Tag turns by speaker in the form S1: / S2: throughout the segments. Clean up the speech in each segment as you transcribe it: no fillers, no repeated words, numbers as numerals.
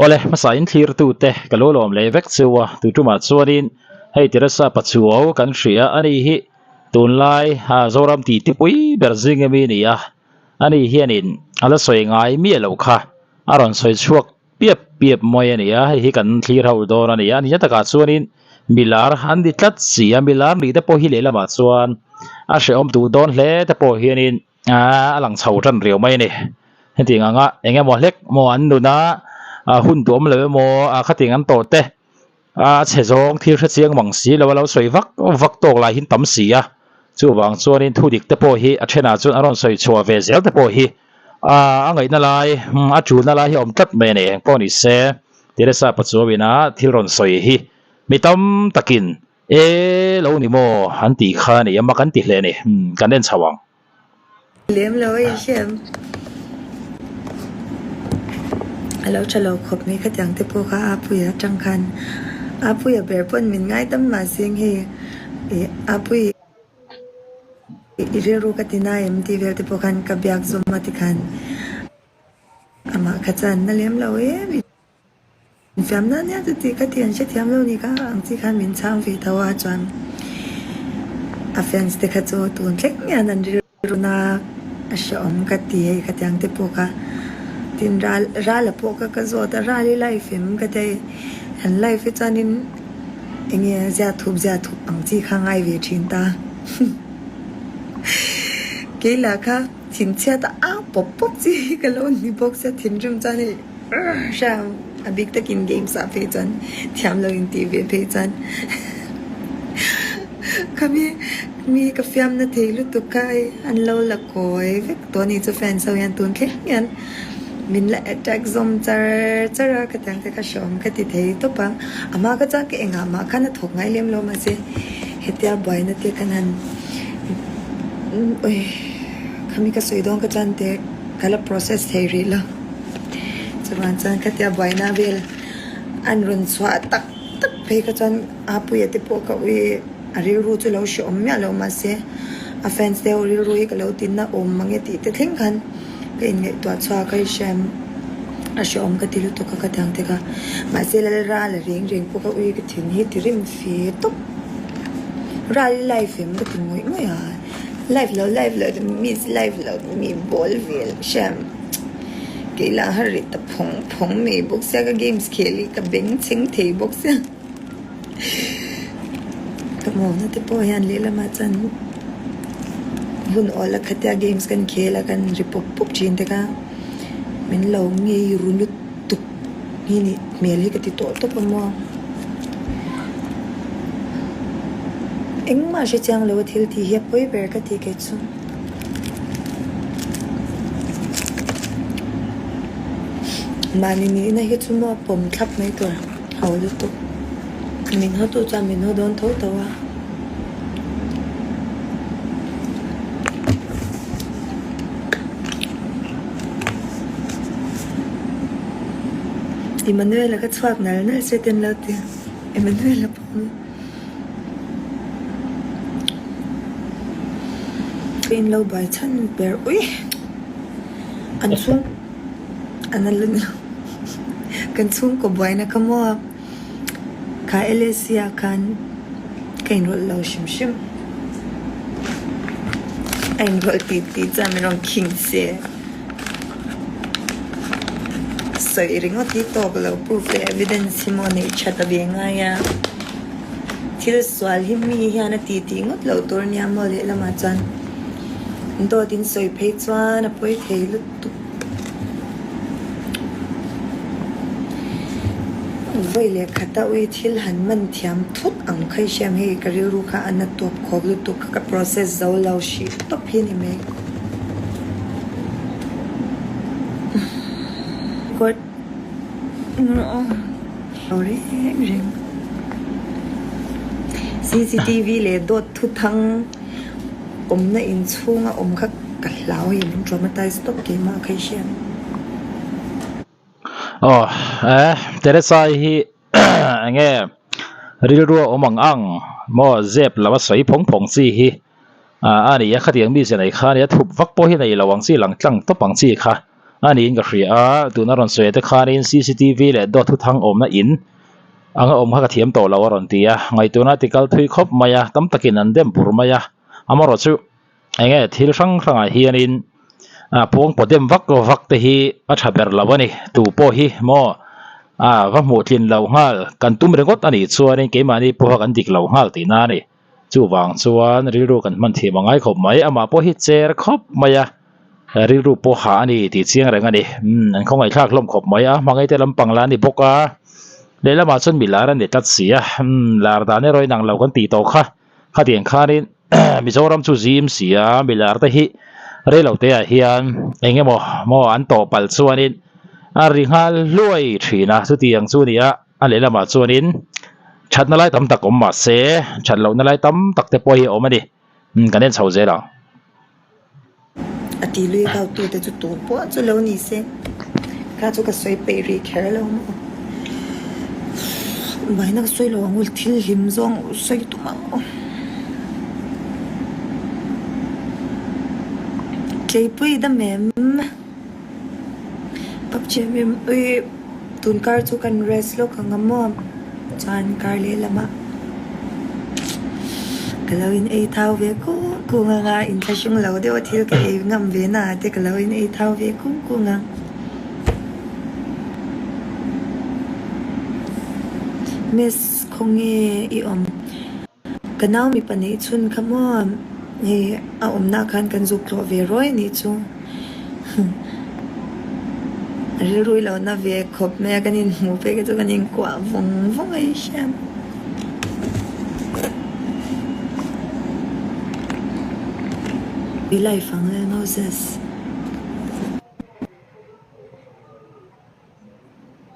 S1: Awle, hmasa in thlirtute ka lo lawm leh vek chu a, tu tumah chuanin hei Teresa Pachuau kan hria a ni hi tunlai Zoram titipui ber zing ami a ni a, ani hianin a la sawi ngai miah loh kha a rawn sawi chhuak piap piap mai a ni a, hei hi kan thlir ho dawn a ni a, nihna takah chuanin milar an ni tlat si a, milar nih te pawh hi lehlamah chuan a hrehawm duh dawn hle te pawh hianin a lang chho tan riau mai a ni. Hetiang anga eng emaw hlek maw an nuna hun duhawm lo emaw khatiang an tawh te a chhe zawng thil hre chiang mang si lo a lo sawi vak vak tawk lai hi an tam si a, chuvang chuanin thu dik te pawh hi a thenah chuan a rawn sawi chhuah ve zel te pawh hi a ngaihna lai a tulna lai hi a awm tlat mai a ni. Engpawh ni se Teresa Pachuauina thil rawn sawi hi mi tam takin E lo ni maw an tih kha a ni a, mak an ti hle a ni. Umm kan en chho ang.
S2: Lem lo a inhriam. A lo tha lo khawp mai khatiang te pawh kha Apuia atang khan Apuia ber pawn min ngaidam mah seng hei ih Apui i rilru ka ti na em tih vel te pawh khan ka biak zawm a tikhan amah kha chuan na lem lo em i. Infiamna nia chu tih ka ti an hrethiam lo ni kha ang chi khan min chhang ve tho a chuan a fans te kha chu tun thleng hian an rilru na a hrehawm ka ti hei khatiang te pawh kha tin ral rala pawh kha ka zawt a ral i live em ka ti a hei an live hi chuanin enge zia thup zia thup ang chi kha ngai ve thin ta keilah kha thinchhiat a au pawp pawp chi hi ka lo ni bawk sia thinrim chuan hei. Hrang a bik takin games ah phei chuan thiam lo in tih ve phei chuan khami mi ka fiamna thei lutuk kha hei an lo la kawi vek tawh a ni chu fans ho hian tun thleng hian min la attack zawm char char a khatiang te kha hreawm ka ti thei tawp a a hma kha chuan ka engah mah khan a thawk ngai lem lo mahse hetia buaina te khan han khami ka sawi dawn kha chuan te ka la process thei rih lo. Chuan chuan khatia buaina vel an rawn chhuah tak tak phei kha chuan Apuia te pawh ka ui a rilru chu lo hrehawm miah lo mahse a fans te ho rilru hi ka lo tinna awm mange tih te thleng khan ka inngaihtuah chhuak a i hriam a hrehawm ka ti lutuk a ka ti ang te kha mahse Lalrala reng reng pawh ka ui ka thin hi ti rim fe tawp Ral i live em ka ti ngawih ngawih a live lo live lo miss live lo mi bawl vel hriam. Kei lah har rih ta phawng phawng mai bawk sia ka games khel hi ka beng chheng thei bawk sia ka mawna te pawh hian lehlamah chuan hun awl a khatia games kan khel a kan ri pawp pawp thin te kha min lo ngei ru lutuk hi nih hmel hi ka ti tawh tawp a maw engmah hre chiang lo a thil tih hi a pawi ber ka ti kei chu. Mahni nihna hi chu maw pawm thlap mai tur ho lutuk. Min haw tu chuan min haw dawn tho tho a. Emmanuel-a ka chhuak nal nal se ten lo ti. Emmanuel-a pawh. Ka in lo bai chhan ber ui an chhung an a la ni lo kan chhungkaw buaina kha maw kha LSC ah khan ka inrawlh lo hrim hrim a inrawlh tih tih chuan min rawn khing se sawi ringawt hi tawk lo proof leh evidence hi maw neih that a ve ngai a thil sual hi mi hian a ti tih ngawt loh tur nia maw lehlamah chuan dawt in sawi phei chuan a pawi thei lutuk vawi leh khata ui thil han man thiam thut ang kha i hriam hei ka rilru kha a na tawp khawp lutuk kha ka process zo lo hrih tawp hi a ni mai. Court reng reng cctv leh dawt thuthang awmna inchhunga awm kha ka hlau hei min traumatize tawp keimah kha i hriat.
S1: Aw eh Teresa hi enge rilru a awm ang ang maw zep lo a sawi phawng phawng chi hi ah a ni a khatiang mi che nei kha a nia thup vak pawh hi nei lo ang chi lang tlang tawp ang chi kha. A niin ka hria a, tuna rawn sawi te khanin cctv leh dawt thuthang awmna in anga awm kha ka thiam tawh lo a rawn ti a, ngaihtuahna a tikal thui khawp mai a, tam takin an dem bur mai a, amaherawhchu eng nge thil hrang hrangah hianin ah pawng paw dem vak vak te hi a tha ber lo a ni, tu pawh hi maw ah va hmuh tlin loh nghal kan tum ringawt a nih chuanin keimahni pawha kan dik lo nghal tihna a ni. Chuvang chuan rilru kan hman thiam a ngai khawp mai, amah pawh hi cher khawp mai a, rilru pawh hah a ni tih chiang reng a ni. Umm an khawngaihthlak hlawm khawp mai a, hmangaihte lampang la a ni bawk a, lehlamah chuan mi lar a ni tlat si a, umm lar dan erawh inang lo kan tih tawh kha, khatiang khanin Mizoram chu zim si a, mi lar te hi reilo te ah hian eng emaw maw an tawh palh chuanin a ri nghal hluai thin a, chutiang chu a ni a. A lehlamah chuanin thatna lai tam tak awm mah se that lohna lai tam tak te pawh hi a awm a ni. Umm kan en chho zel ang.
S2: A ti lui kau tu te chu tur pawh chu lo ni se kha chu ka sawi peih rih kher lo maw. Vaina ka sawi lo ang u thil hlim zawng sawi tum ang u. Tleipui dam em? Pubg tun kar chu kan rest lawk ang a maw chuan kar lehlamah ka lo in ei thau ve kung kung ang a inthlahrung lo deuh a thil ka ei ngam ve na ah te ka lo in ei thau ve kung kung ang. Miss khawnge i awm? Ka nau mipa neih chhun kha maw hei a awmna khan kan zuk tlawh ve ruai a nih chu. Rilru i lo na ve khawp mai a, kan inhmuh phei kha chu kan inkuah vawng vawng a i hriat. I life ang le Moses.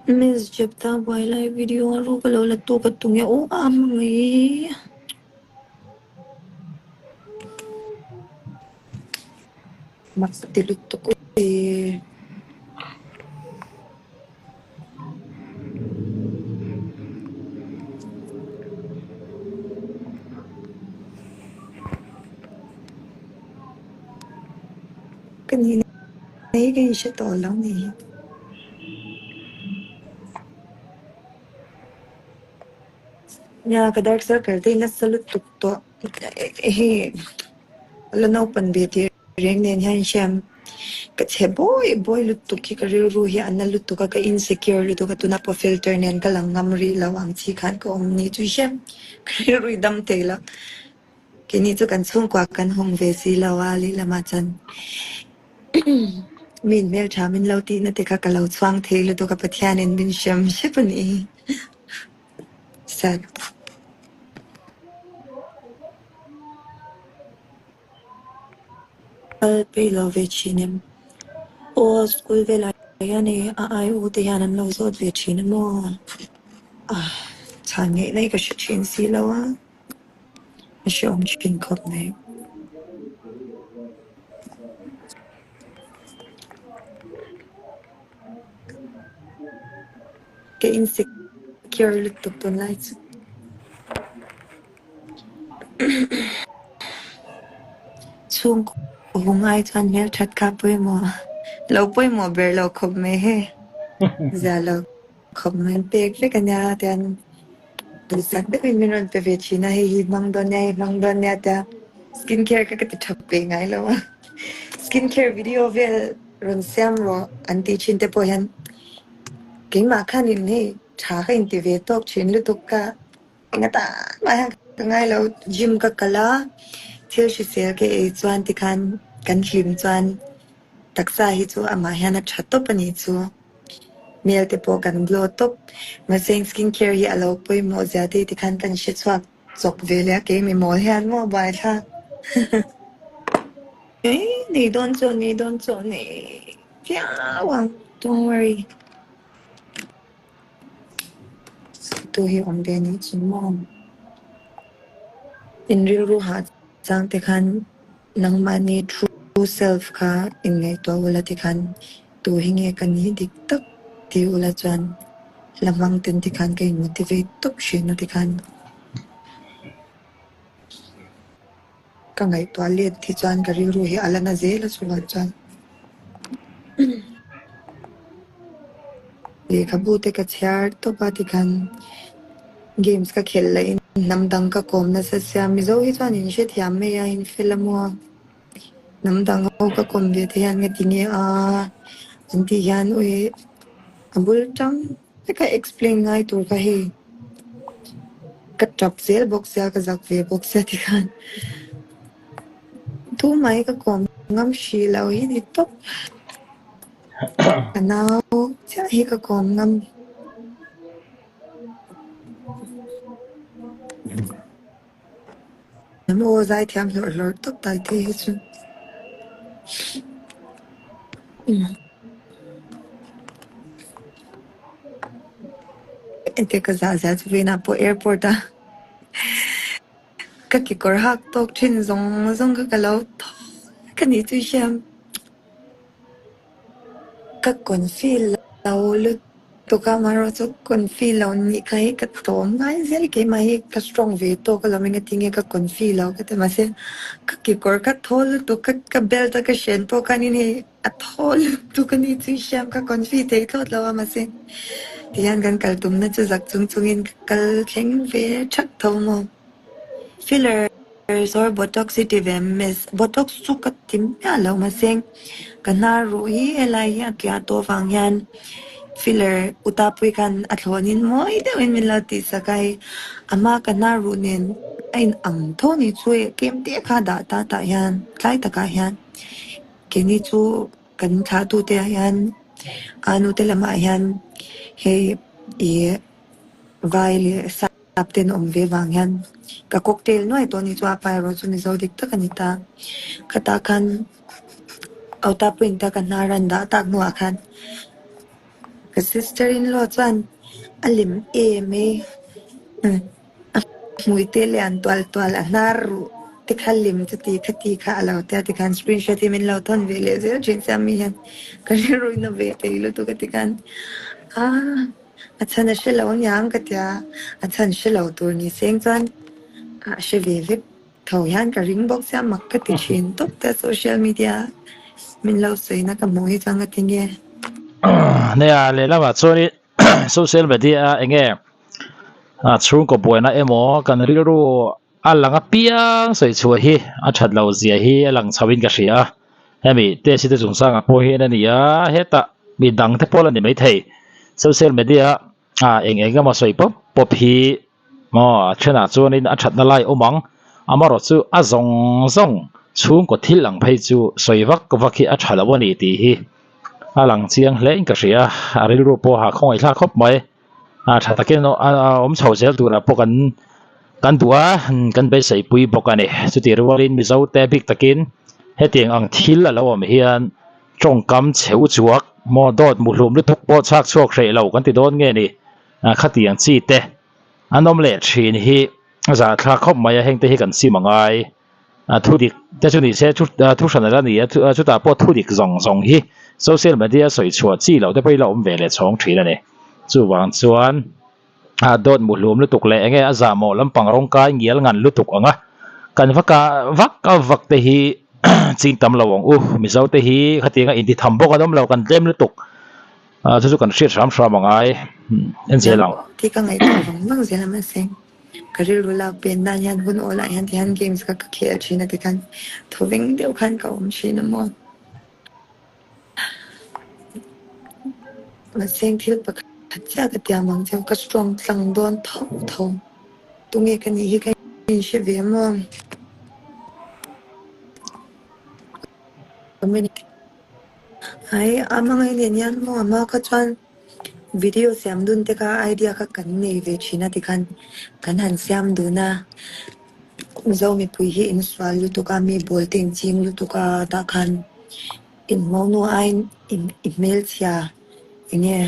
S2: Miss Jeptha buai lai video a ruk a lo la tu ka tung e aw a hmangaih. Mak ti lutuk e. Ka nih na hi ka inhre tawh lo ni. Nia ka dark circle te hi nasa lutuk tawh hei la naupan ve tih reng nen hian hriam ka chhe bawi bawi lutuk hi ka rilru hi a na lutuk a ka insecure lutuk a tuna pawh filter nen ka lang ngam rih lo ang chi khan ka awm ni chu hriam ka rilru i dam thei lo. Keini chu kan chhungkua kan hawng ve si lo a, lehlamah chuan mi inhmeltha min lo tihna te kha ka lo chhuang thei lutuk a, Pathianin min hrem hrep a ni. Sad. Kal peih lo ve thin em? Aw school velah hian e a ai u te hian an lo zawt ve thin a maw? Ah chhan ngeih mai ka hre thin si lo a. A hreawm thin khawp mai. Ka insecure lutuk tunlai chu. Chhungkaw hungai chuan hmelthat kha pawimawh lo pawimawh ber lo khawp mai hei. Zia lo khawp mai pek vek a nia tian duhsak deuhin min rawn pe ve thin a hei hi hmang dawn nia hei hmang dawn nia tia skin care kha ka ti tha pe ngai lo a skin care video vel rawn siam rawh an tih thin te pawh hian keimah khanin hei tha ka inti ve tawk thin lutuk ka. Enga tan mah hian ka ngai lo, gym ka kal a, thil hrisel ka ei chuan tikhan kan hlim chuan taksa hi chu amah hian a tha tawp a nih chu. Hmel te pawh kan glow tawp. Mahse skin care hi a lo pawimawh zia te tikhan kan hre chhuak chawp ve leh a, kei mi mawl hian maw buaithlak. Nei dawn chu nei dawn chu nei viau ang, don't worry. Tu hi awm ve nih chu maw? In rilru hah chang te khan nangmahni true self kha inngaihtuah ula tikhan tu hi nge ka nih dik tak ti ula chuan hla hmang ten tikhan ka in motivate tawp thin a tikhan ka ngaihtuah let hi chuan ka rilru hi a la na zel a chuvang chuan. Lehkhabu te ka chhiar tawp a tikhan games ka khelh lah in hnam dang ka kawm nasa sia Mizo hi chuan in hrethiam mai a in fel a maw hnam dang ho ka kawm ve te hian nga ti nge a an tih hian ui a bul tang vek a explain ngai tur kha hei ka tap zel bawk sia ka zak ve bawk sia tikhan tumah hi ka kawm ngam hrih lo hi ni tawp. Ka nau chiah hi ka kawm ngam. Hnam aw zaithiam hlawrh hlawrh tawp tai te hi chu. Engtia ka zah zia chu vawiinah pawh airport a ka kekawr hak tawk thin zawng zawng kha ka lo thaw ka nih chu hriam. Ka confi lo lutuk a, amaherawhchu confi lo nih kha hi ka tlawm ngai zel keimah hi ka strong ve tawk alawm engati nge ka confi lo ka ti mahse ka kekawr kha thaw lutuk ka ka belt a ka hren pawh khanin hei a thaw lutuk a ni chu i hriam ka confi thei thlawt lo a mahse tihian kan kal tumna chu zak chung chungin ka kal thleng ve thak tho maw. Filler or botox i ti ve miss. Botox chu ka ti miah lo mahse ka hnar ruh hi helai hi a kiah tawh vang hian filler utapui khan a thlawnin mawi deuhin min lo tih sak a hei a hma ka hnar ruh nen a in ang tho ni chu hei tlem te kha dah ta tah hian tlai takah hian keini chu kan thlahtute ah hian a nute lamah hian hei ih vai leh sa. Captain awm ve vang hian ka cocktail nuai tawh a ni chu a pa erawh chu Mizo dik tak a ni ta. Khatah khan Auta point a ka hnar an dah tak hnuah khan ka sister in law chuan a lem em e a hmui te lian tual tual a hnar ruh te kha lem chuti khati kha a lo tia tikhan screenshot hi min lo thawn ve leh zel thin sia mi hian ka rilruina ve thei lutuk a tikhan aaa. A chhan a hre lo aniang ka tia, a chhan hre lo tur ni seng chuan a hre ve vek tho hian ka ring bawk sia mak ka ti thin tawp te social media min lo sawina ka hmuh hi chuan ka ti nge.
S1: Nia lehlamah chuanin social media a enge chhungkaw buaina emaw kan rilru A lang apiang sawi chhuah hi a that loh zia hi a lang chho in ka hria a, hemi test te chungchangah pawh hian a ni a, hetah mi dang te pawh la ni maithei social media ah eng eng emaw sawi pawp pawp hi maw a thenah chuanin a thatna lai awm ang, amaherawh chu a zawng zawng chhungkaw thil ang phei chu sawi vak vak hi a tha lo a ni tih hi a lang chiang hle in ka hria a, a rilru pawh a khawngaih thlak khawp mai. A tha takin a awm chho zel turah pawh kan kan duh a kan beisei pui bawk a ni chutih rualin mizo te bik takin hetiang ang thil a lo awm hian tawngkam chhe uchuak maw dawt muhlum lutuk pawh chhak chhuak hreh lo kan ti dawn nge ni khatiang chi te an awm leh thin hi a zahthlak khawp mai a heng te hi kan sim a ngai. A thu dik te chu ni se thu thu hran ala ni a chutah pawh thu dik zawng zawng hi social media sawi chhuah chi loh te pawh hi la awm ve leh chhawng thin a ni. Chuvang chuan a dawt muhlum lutuk leh enge a zahmawh lampang rawng kai ngial ngan lutuk ang a kan va kah vak vak te hi ching tam lo ang u Mizo te hi khatianga intitham bawk an awm lo kan tlem lutuk chu chu kan hriat hram hram a ngai en zel ang.
S2: Tih ka ngaihtuah vang vang zel a mahse Ka rilru lak pen nan hian hun awl ah hian tihian games kha ka khel thin a tikhan thawveng deuh khan ka awm thin a maw. Mahse thil pakhat chiah ka tiam ang che ka strong tlang dawn tho tho tunge ka nih hi ka inhre ve maw. Ai a hmangaih nen hian maw a hma kha chuan. Video siam dun te kha idea kha kan nei ve thin a tikhan kan han siam dun a, Mizo mipui hi in sual lutuk a, mi bawl te in ching lutuk a tah khan in hmawhnu aiin in i hmelchhia enge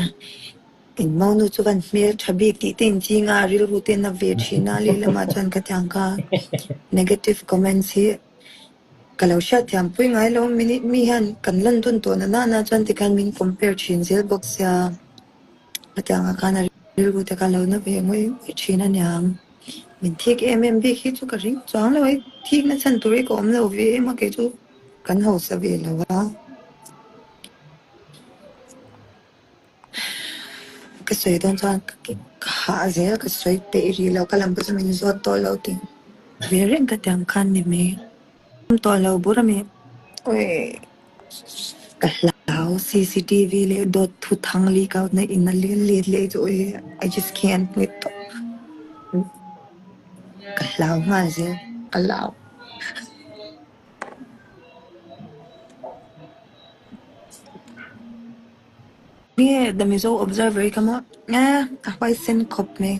S2: in hmawhnu chu kan hmeltha bik tih te in ching a, rilru te na ve thin a lehlamah chuan khatiang kha negative comments hi Ka lo hriatthiam pui ngai lo, minute mi hian kan lan dun tawh na nana chuan tikhan min compare thin zel bawk sia, hetiangah khan a rilru te kha lo na ve ngawih ngawih thin a niang. Min thik em em bik hi chu ka ring chuang lo, hei thik na chhan tur hi ka awm lo ve em a kei chu kan hausa ve lo a. Ka sawi dawn chuan ka hah zel ka sawi peih rih lo ka lam ka chu min zawt tawh lo tih ve reng ka tiang khan ni mai. Awm tawh lo bur a mi. Awii ka hlau cctv leh dawt thu thang leak out na in a let let leh chu awii I just can't wait tawh. Ka hlau nghal zel ka hlau. Nge The Mizo Observer hi ka maw eh a huaisen khawp mai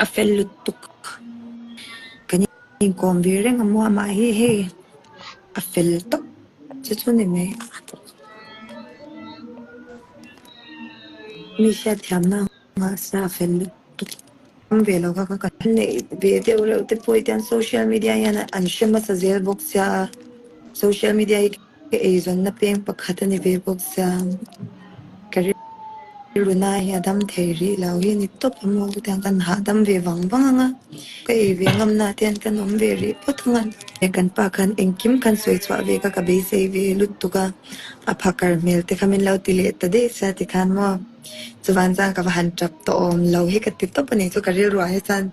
S2: a fel lutuk kan inkawm ve reng a maw amah hi hei a fel tawp chu chu ni mai mi hriatthiamna Mahse a fel lutuk awm ve lo kha ka kan neih ve deuh reuh te pawh hi tiang social media hian an hre hmasa zel bawk sia a, social media hi ka eizawnna peng pakhat a ni ve bawk sia, ka rilru na hi a dam thei rih lo hi a ni tawp a maw chutiang kan hahdam ve vang vang ang a, ka ei ve ngam na te hian kan awm ve rih phawt ang a. Kan pa khan engkim khan sawi chhuah ve kha ka beisei ve lutuk a, a phakar hmel te kha min lo ti leh ta daih sia tikhan maw. Chuvan chuan ka va han tap tawh awm lo hi ka ti tawp a ni chu ka rilruah hi chuan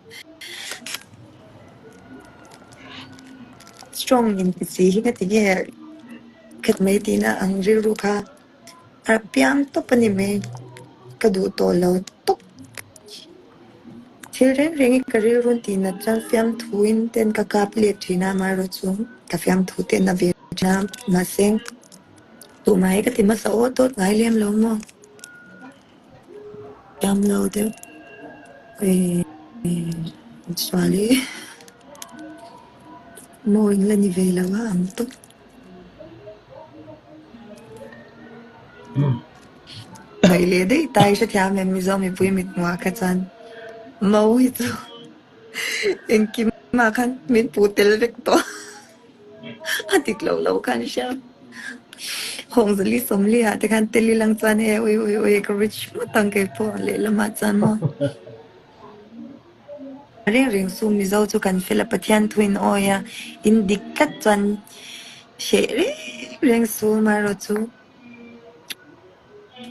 S2: strong in ti si hi ka ti nge khat mai tihna ang rilru kha a piang tawp a ni mai ka duh tawh lo tawp. Thil reng reng hi ka rilru tih nat chuan fiamthu in ten ka kap let thin a amaherawhchu ka fiamthu te na ve thin a mahse Tumah hi ka ti hmasa aw dawt ngai lem lo maw? Thiam lo deuh sual hi maw in la ni ve lo a ang tawp. Ngaih leh daih ta i hrethiam em Mizo mipui mithmuh ah kha chuan mo hi chu engkim ah khan min puh tel vek tawh. A dik lo lo khan hria. Hawngzali Sawmli ah te khan tel ilang chuan e ui ui ui ka rich ngawt ang kei pawh lehlamah chuan maw. Reng reng chu Mizo chu kan fel a Pathian thu in awi a in dik tlat chuan hreh reng reng su amaherawhchu.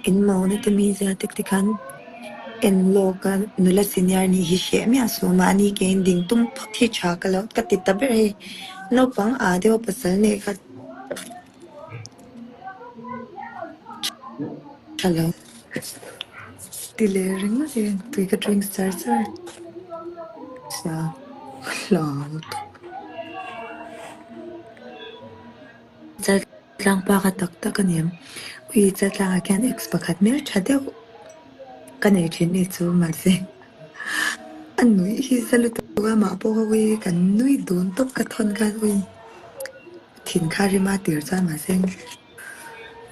S2: In mauna te mizia te te khan en lawk a nula senior nih hi hreh miah suh mahni ke in ding tum phawt hi tha ka lo ka ti ta ber hei naupang ah deuh a pasal neih kha tha lo ti leh ringawt e tui ka drink char char sia hlau lutuk. Tlangpa ka tak tak a ni. Ui Chaltlangah khian ex pakhat hmel tha deuh ka nei thin ni chu mahse a nuih hi za lutuk a mah pawh ka ui kan nui dun tawp ka thawn khan ui thin kha rima tir chuan mahse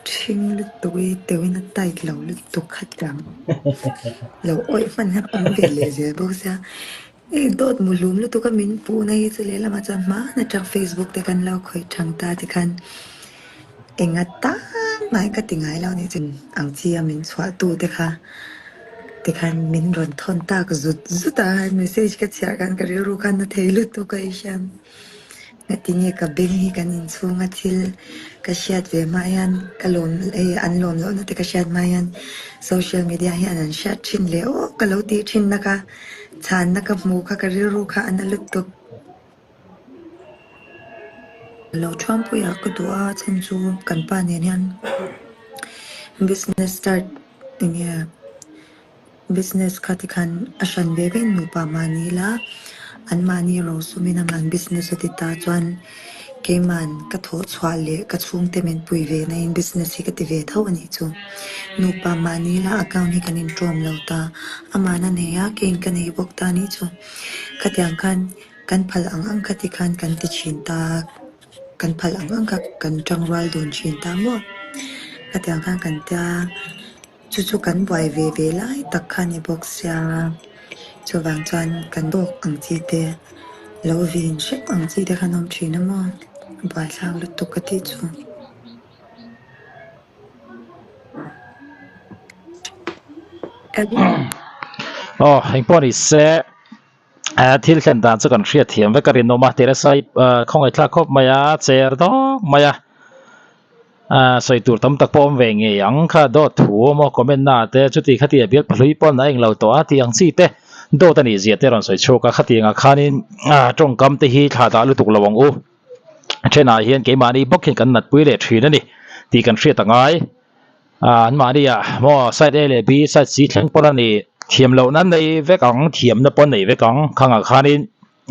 S2: ṭhing lutuk i teuhin a tight lo lutuk kha tiang lo awih hman hian awm ve leh zel bawk sia. Hei dawt muhlum lutuk a min puhna hi chu lehlamah chuan hmaan atang Facebook te kan lo khawih thang ta tikhan enga tan mai ka ti ngai lo nih chu ang chi a min chhuah tu te kha tikhan min rawn thawn tak zut zut a message ka chhiar khan ka rilru khan a thei lutuk a i hriat. Ngatinge ka beng hi kan inchhunga thil ka hriat ve hma hian ka lawm hei an lawm lohna te ka hriat hma hian social media hian an hriat thin leh aw ka lo tih thin na kha chhanna ka hmu kha ka rilru kha a na lutuk. Lo thuampuiah ka duh a chhan chu kan pa nen hian business start enge Business kha tikhan a hran ve ve nupa mahni ila an mahni rosumin aman business a ti ta chuan keiman ka thawh chhuah leh ka chhungte min pui ve na in business hi ka ti ve tho a nih chu. Nupa mahni ila account hi kan inṭawm lo ta aman a nei a keiin ka nei bawk ta a nih chu. Khatiang khan kan phal ang ang kha tikhan kan ti thin ta kan phal ang ang kha kan ṭangrual dun thin ta maw. Khatiang khan kan tia. Chu chu kan buai ve ve lai tak kha ni bawk sia, chuvang chuan kan dawk ang chi te, lo vin hrep ang chi te khan awm thin a maw, a buaithlak lutuk ka tih chu.
S1: Aw engpawh ni se thil thlen dan chu kan hriat thiam vek a rinawm a, Teresa-i khawngaih thlak khawp mai a, chair dawk mai a. Ahh sawi tur tam tak pawh awm ve ngei ang kha dawt thu awm aw comment na te chuti khati a bial pahlui pawn a englo tawh a tih ang chi te dawt a nih zia te rawn sawi chhuak a khatiang ah khanin ahh tawngkam te hi thla dah lutuk lo ang u a thenah hian keimahni bawk hian kan natpui leh thin a ni tih kan hriat a ngai ahh anmahni ah maw side A leh B side C thleng pawn a ni thiam lohna nei vek ang thiamna pawn nei vek ang khangah khanin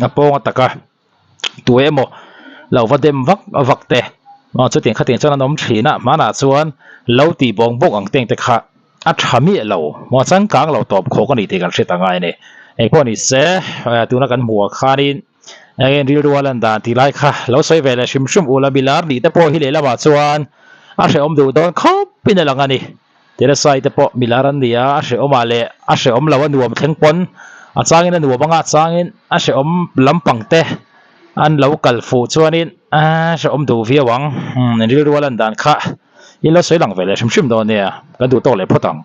S1: a pawng a taka. Tu emaw lo va dem vak vak te aw chutiang khatiang chuan an awm thin a hmanah chuan lo tih bawng bawk ang teng te kha a tha miah lo maw changkang lo tawp khawk a ni tih kan hriat a ngai a ni engpawh ni se tuna kan hmuh ah khanin eng rilru a lan dan tih lai kha lo sawi ve leh hrim hrim ula milar nih te pawh hi lehlamah chuan a hrehawm duh dawn khawp in a lang a ni. Teresai te pawh milar an ni a, a hrehawm ah leh a hrehawm lo a nuam thleng pawn a changin a nuam anga a changin a hrehawm lampang te an lo kal fuh chuanin a hrehawm duh viau ang, umm rilru a lan dan kha i lo sawi lang ve leh hrim hrim dawn nia, kan duh tawk leh phawt ang.